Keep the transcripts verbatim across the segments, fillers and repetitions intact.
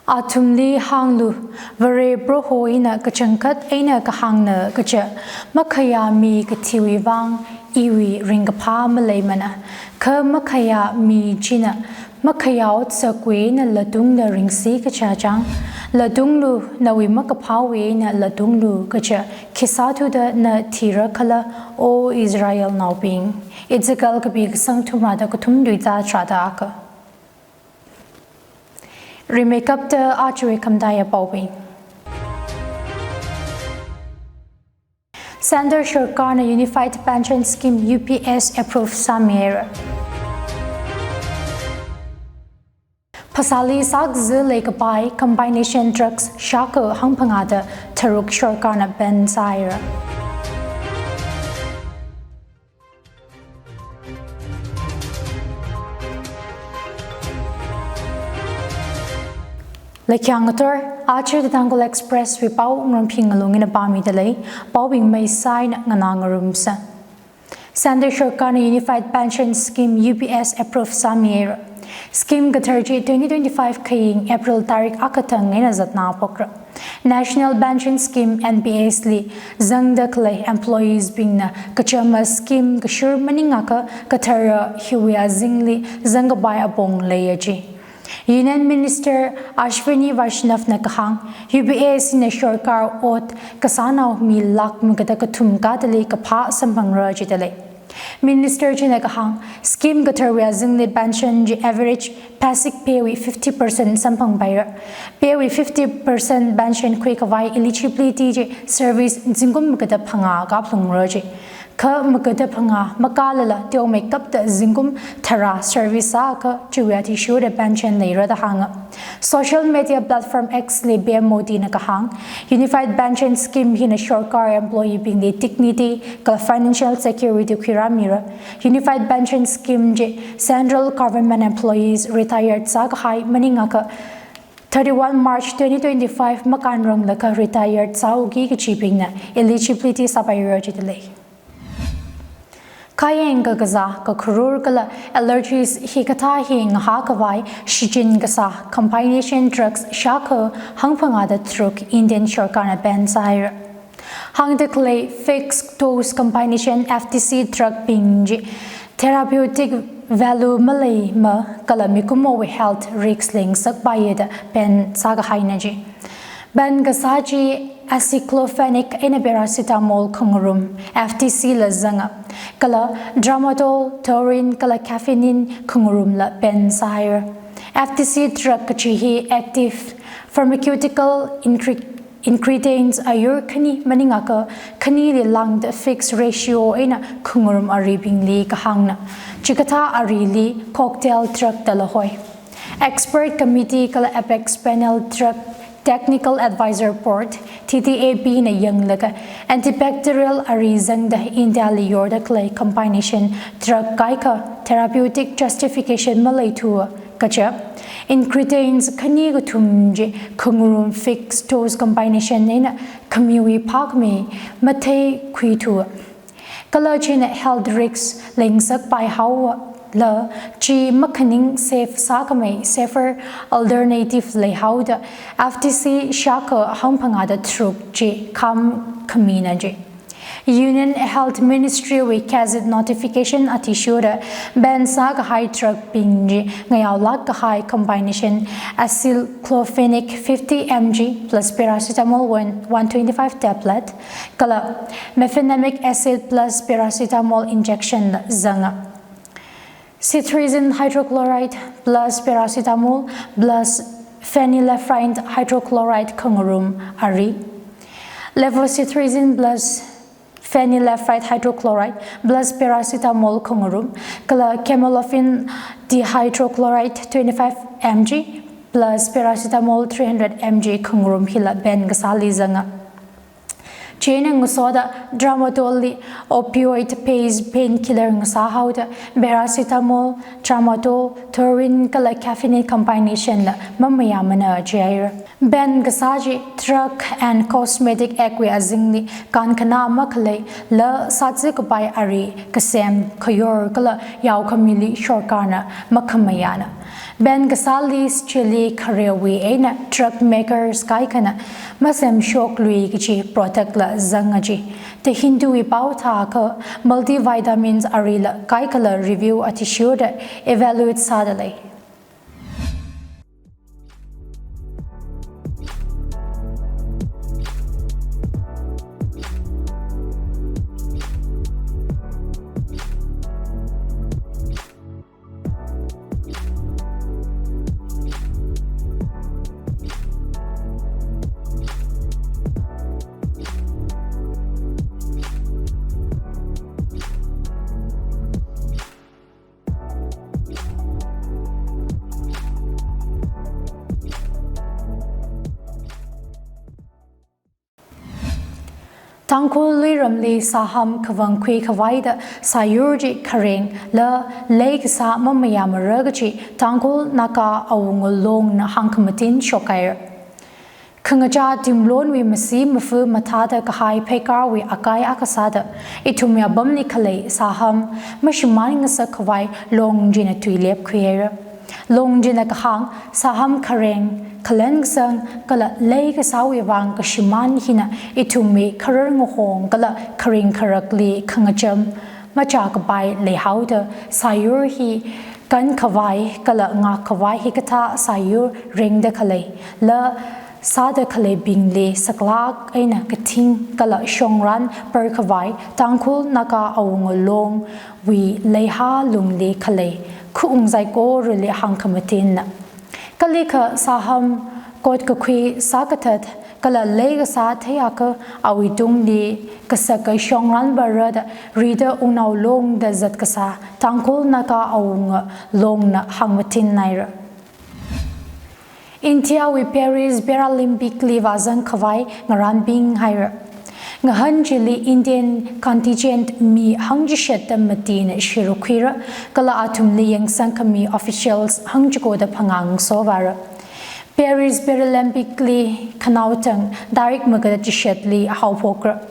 Athumli hānglu, Vare Proho ina kachangkhat eina kahāngna kaja, makhayā mi kathiwui vang iwui ringkaphā maleimana, kha makhayā mi china makhayā otsakwui eina latungda ringsi kaja chang. Latunglu, nawui makaphāwui eina latunglu kaja, khisāthuda na thira khala, O Israelnaobing. Ezekiel kapi kasang thumrada kathum tuida tharāda akha. Rimeikapta aruiwui khamataiya paobing. Centre Sarkarna Unified Pension Scheme, U P S, approve sāmihaira. Phasāli sākazā leikapai combination drugs shākha hangphangāda tharuk Sarkarna ban sāhaira. Leikhyang ngathor, aja The Tangkhul Express wui pao Ngarumphing Ngalung ina pāmida lei, paobing maisai eina nganā ngarumsa. Centre Sarkarna Unified Pension Scheme, U P S, approve sāmihaira. Scheme kathar chi twenty twenty-five khaying April tarik akha thang eina zatnā phokra. National Pension Scheme, N P S li zangda khalei employees bingna kachama scheme kashur maningakha kathara hiwui azingli zangkapai apong leiya ji. Union Minister Ashwini Vaishnaw na kahāng, U P S na Sarkar ot kasānao mi lakh magada kathum kadali kaphā samphangra jida lei. Minister china kahāng, scheme katharwui azingli pension chi average basic pay wui fifty percent samphangpaira. Pay wui fifty percent pension khuikhavai eligibility chi service zingkum magada phangā kaplungra ji. Kha magada phangā makālala teomeikapta zingkum tharā service sākha chiwui athishurda pension leira da hānga. Social media platform X li P M Modi na kahāng, Unified Pension Scheme hina Sarkar employee bingli dignity kala financial security khuirāmira. Unified Pension Scheme chi Central Government employees retired sākahai maningakha thirty-one March twenty twenty-five makānranglakha retired sāuki kachibingna eligibility sāpaira jida lei. Kayāng kakazā, kakharur kala allergies hikathā hi ngahākhavai shichin kasā combination drugs shākha hangphangāda tharuk Indian Sarkarna ban sāhaira. Hāngda khalei fixed dose combination F D C drug bing chi therapeutic value maleima kala mikumowui health risk leingasakpaiya da ban sākahaina ji. Ban kasā chi aceclofenac eina paracetamol khangarum F D C la zanga, kala tramadol, taurine kala caffeine khangarumla ban sāhaira. F D C drug kachi hi active pharmaceutical ingre-, ingredients ayur khani maningakha khanili lāngda fixed ratio eina khangarum aribingli kahāngna. Chikathā arili cocktail drug dala hoi. Expert Committee kala Apex Panel Drug Technical Advisor Board, T T A B na yanglaga antibacterial ari zangda India li yorda khalei combination drug kaikha therapeutic justification maleithu kaja, ingredients khani kathum chi khangarum fixed dose combination eina khamiwui phākhami matheikhuithu. Kala china health risk leingasakpai haowa, kala chi makhaning safe sākhamei safer alternative leihaoda F D C shākha hangphangāda tharuk chi khamkhamina ji. Union Health Ministry wui gazette notification athishurda ban sākahai drug bing chi ngayaolāk kahai combination aceclofenac fifty M G plus paracetamol one, one twenty-five tablet, kala mefenamic acid plus paracetamol injection la zanga. Cetirizine hydrochloride plus paracetamol plus phenylephrine hydrochloride khangarum ari. Levocetirizine plus phenylephrine hydrochloride plus paracetamol khangarum, kala camelophin dihydrochloride twenty-five M G plus paracetamol three hundred M G khangarum hila ban kasāli zanga. Chieina ngasoda tramadol li opioid based painkiller ngasāhaoda paracetamol, tramadol, taurine kala caffeine combination la mamayāmana jihaira. Ban kasā chi Drug and Cosmetic Act wui azingli kankhanā makhalei la sāzikapai ari kasem, khayor kala yaokhamili sarkarna makhamayāna. Ban kasā list chili khareowui eina drug makers kaikhana masemshoklui kaji product la zanga ji. The Hindu wui pao thākha multivitamins arila kaikhala review athishurda evaluate sāda lei. Tangkhul luiramli sāham khavang khuikhavai da sāyur chi khareng la lei kasā mamayāmara kaji Tangkhul Naga Awunga Longna hāngkhamatin shokhaira. Khangachā timlonwui masi mafu mathāda kahai pheikarwui akai akha sāda ithumwui apamli khalei sāham mashimān ngasak khavai Long china tuilep khuihaira. Long china kahāng sāham khareng, khalen kasang kala lei kasāwui vang kashimān hina ithumwui kharar ngahong kala kharing kharakli khangacham machākapai leihaoda sāyur hi kankhavai kala ngakkhavai hikathā sāyur ringda khalei la sāda khaleibingli saklāk eina kathing kala shongran parkhavai Tangkhul Naga Awunga Longwui leihā lungli khalei khaung saikorali hāngkhamatinna. Kalikha sāham kot kakhui sākathat kala lei kasā theiakha awui tungli kasaka shongran parra da rida ungnao longda zat kasā Tangkhul Naga Awunga Longna hāngmatinnaira. Indiawui Paris Paralympic li vāzang khavai ngarānbing haira. Ngahān chili Indian contingent mi hangchishat da matina shirukhuira, kala athumli yangsang khami officials hangchiko da phangā ngasovāra. Paris Paralympic li khanaothang tarik magada chishatli haophokra.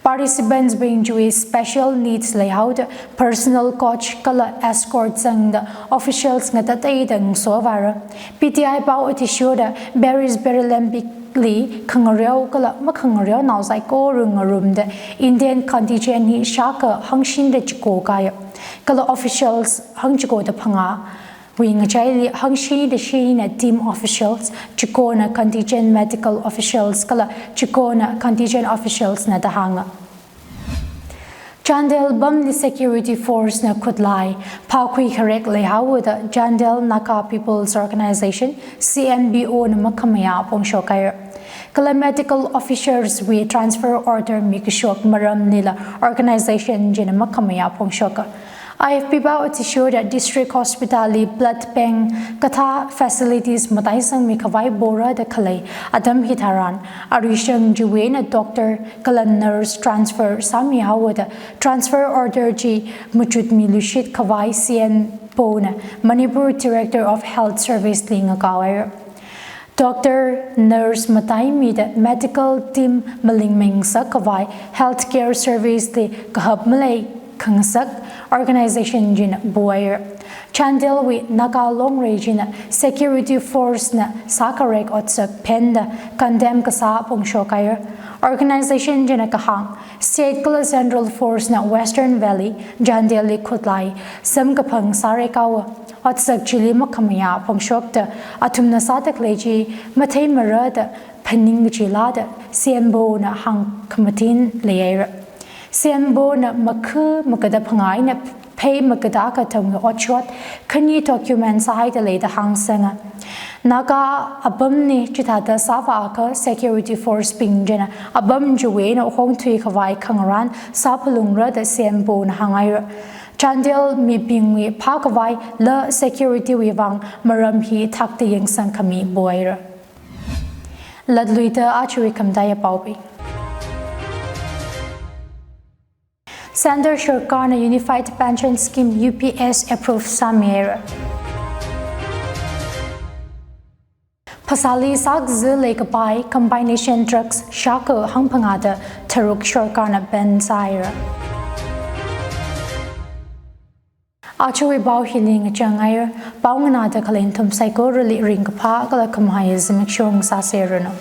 Participants bing chiwui special needs leihaoda personal coach kala escort zangda officials ngatateida ngasovāra. P T I pao athishurda Paris Paralympic li khangareo kala makhangareonao saikora ngarumda Indian contingent hi shākha hangshida chiko kāya. Kala officials hangchiko da phangā wui ngachaili hangshida shina team officials, chikona contingent medical officials, kala chikona contingent officials na da hānga. Chandel pamli security force na khutlai phākhui kharek leihaoda Chandel Naga People's Organization, C N P O na makhamayā phongshokhaira. Kala medical officers wui transfer order mikashok maramlila organization china makhamayā phongshoka. I F P pao athishurda district hospital li blood bank kathā facilities mataisangmi khavai pora da khalei atam hitharan arishang chiwui eina doctor kala nurse transfer sāmihaoda transfer order chi machutmiluishit khavai C N P O na Manipur Director of Health Service li ngakaohaira. Doctor, nurse mataimida medical team malingmeng sākhavai healthcare service li kahap maleikhangasak organization china buaira. Chandel wui Naga Longri china security force na sākharek otsak phenda condemn kasā phongshokhaira. Organization china kahāng, State kala Central Force na Western Valley, Chandel li khutlai samkaphang sārekhaowa. Otsak chili makhamayā phongshokta athumna sāda khalei chi matheimara da phaning kachila da C N P O na hāngkhamatin leihaira. C N P O na makhu makada phangā eina phei makada kathangwui otshot khani document sāhaida leida hāngsanga. Naga apamna chithāda sāvāakha security force bing china apam chiwui eina hongthui khavai khangarān sāphalungra da C N P O na hānghaira. Chandel mibingwui phākhavai la security wui vang maram hi thakta yangsang khami buaira. Latluida ajawui khamataiya paobing. Centre Sarkarna Unified Pension Scheme, U P S, approve sāmihaira. Phasāli sākazā leikapai combination drugs shākha hangphangāda tharuk Sarkarna ban sāhaira. Ajawui pao hili ngachang ngair, pao nganāda khalei nathum saikorali ringkaphā kala khamahai zimiksho ngasāseranu.